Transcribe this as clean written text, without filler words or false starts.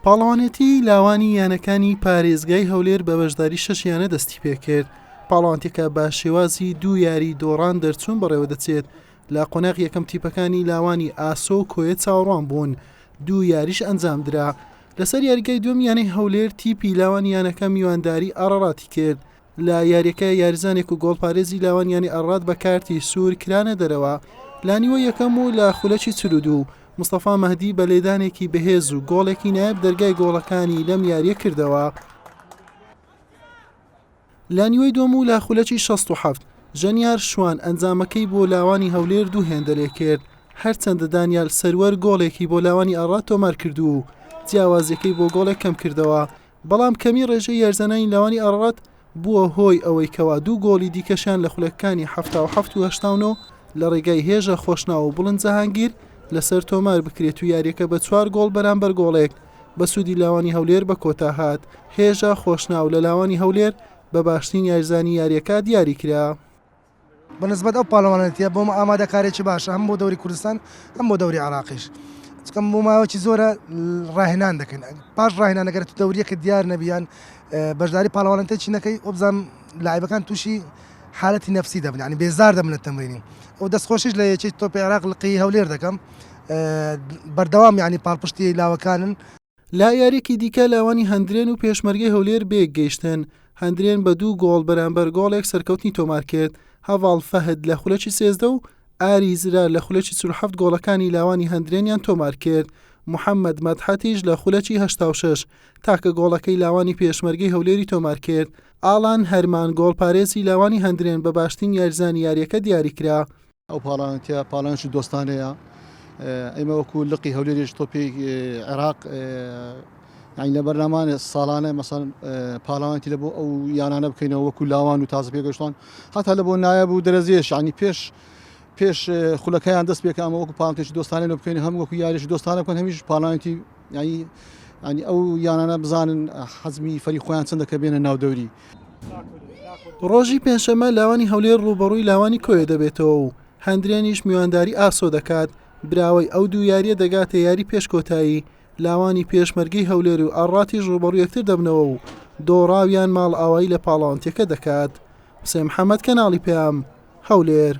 پاڵەوانێتی لاوانی یانەکانی پارێزگای هەولێر بە بەشداری شەش یانە دەستی پێکرد. پاڵەوانتیەکە بە شێوازی دوو یاری دۆڕان دەرچوون بەڕێوەدەچێت. لە قۆناغی یەکەم تیپەکانی لاوانی ئاسۆ و کۆیە چاوەڕوان بوون، دوو یاریش ئەنجامدرا. لەسەر یاریگای دووەم یانەی هەولێر تیپی لاوانی یانەکە میوانداری ئاڕاڕاتی کرد. لە یاریەکە یاریزانێک و گۆڵپارێزی لاوان یانەی ئاڕاڕات بە کارتی سوور کرانە دەرەوە. لە نیوەی یەکەم و لە خولەکی 42 مستەفا مەهدی بە لێدانێکی بەهێز و گۆڵێکی نایاب دەرگای گۆڵەکانی لەم یاریە کردەوە. لە نیوەی دووەم و لە خولەکی 67 ژەنیار شوان ئەنجامەکەی بۆ لاوانی هەولێر دوو هێندە لێکرد، هەرچەندە دانیال سەروەر گۆڵێکی بۆ لاوانی ئاڕات تۆمارکرد و جیاوازیەکەی بۆ گۆڵێک کەمکردەوە، بەڵام کەمی ڕێژەی یاریزانانی لاوانی ئاڕاڕات بووە هۆی ئەوەی کەوا دوو گۆڵی دیکەشیان لە خولەکەکانی 77 و 89 لە ڕێگای هێژە خۆشناو و بڵند جەهانگیر لەسەر تۆمار بکرێت و یاریەکە بە چوار گۆڵ بەرامبەر گۆڵێک بە سوودی لاوانی هەولێر بە کۆتا هات. هێژە خۆشناو لە لاوانی هەولێر بە باشترین یاریزانی یاریەکە دیاری کرا. بە نسبەت ئەو پاڵەوانێتیە بۆم ئامادەکارێکی باشە هەم بۆ دەوری کوردستان هەم بۆ دەوری عراقیش چکە بۆ ماوەکی زۆرە ڕاهێنان دەکەن پاش ڕاهێنان ئەگەر تو دەوریەکە دیار نەبیان بەشداری پاڵەوانەتێکی نەکەی وەبزانام لاعبەکان تووشی حالەتی نەفسی دەبن ینی بێزار دەبن لە تەمرینی ئەو دەستخۆشیش لە یەکێتی تۆپی عێراق لقی هەولێر دەکەم بەردەوام ینی پاڵپشتی لاوەکانن. لە یارییەکی دیکە لاوانی هەندرێن و پێشمەرگەی هەولێر بەیەکگەیشتن، هەندرێن بە دوو گۆڵ بەرامبەر گۆڵێک سەرکەوتنی تۆمارکرد، هەڤاڵ فەهد لە خولەکی 13 و ئاری زرار لە خولەکی 47 گۆڵەکانی لاوانی هەندرێنیان تۆمارکرد، محەممەد مەدحەتیش لە خولەکی 86 تاکە گۆڵەکەی لاوانی پێشمەرگەی هەولێری تۆمارکرد، ئالان هەرمان گۆڵپارێزی لاوانی هەندرێن بە باشترین یاریزانی یارییەکە دیاریکرا. ئەو پاڵاوێنتیە پاڵاوێنکی دۆستانەیە ئێمە وەکو لقی هەولێریش تۆپی عێراق یعنی لە بەرنامانێ ساڵانە مەسەن پاڵاوانتی لە بۆ ئەو یانانە بکەینەوە وەکو لاوان و تازە پێگەشتان هەتا لە بۆ نایاب و دەرەجەیەش ینی پێش پێش خولەکەیان دەست پێکامە وەکو پاڵتێکی دۆستانە لە بکەین هەم وەکو یاریش دۆستانە بکەن هەمیش پاڵاوێنتی یعنی ینی ئەو یانانە بزانن حەزمی فەری خۆیان چەندە کە بێنە ناو دەوری. ڕۆژی پێنجشەممە لاوانی هەولێر ڕووبەڕووی لاوانی کۆیە دەبێتەوە و هەندرێنیش میوانداری ئاسۆ دەکات، براوەی ئەو دوو یارییە دەگاتە یاری پێش کۆتایی، لاوانی پێشمەرگەی هەولێر و ئاڕاتیش ڕووبەڕوو یەکتر دەبنەوە و دۆڕاویان ماڵئاوایی لە پاڵەوانتیەکە دەکات. حوسێن محەمەد، کەناڵی پەیام، هەولێر.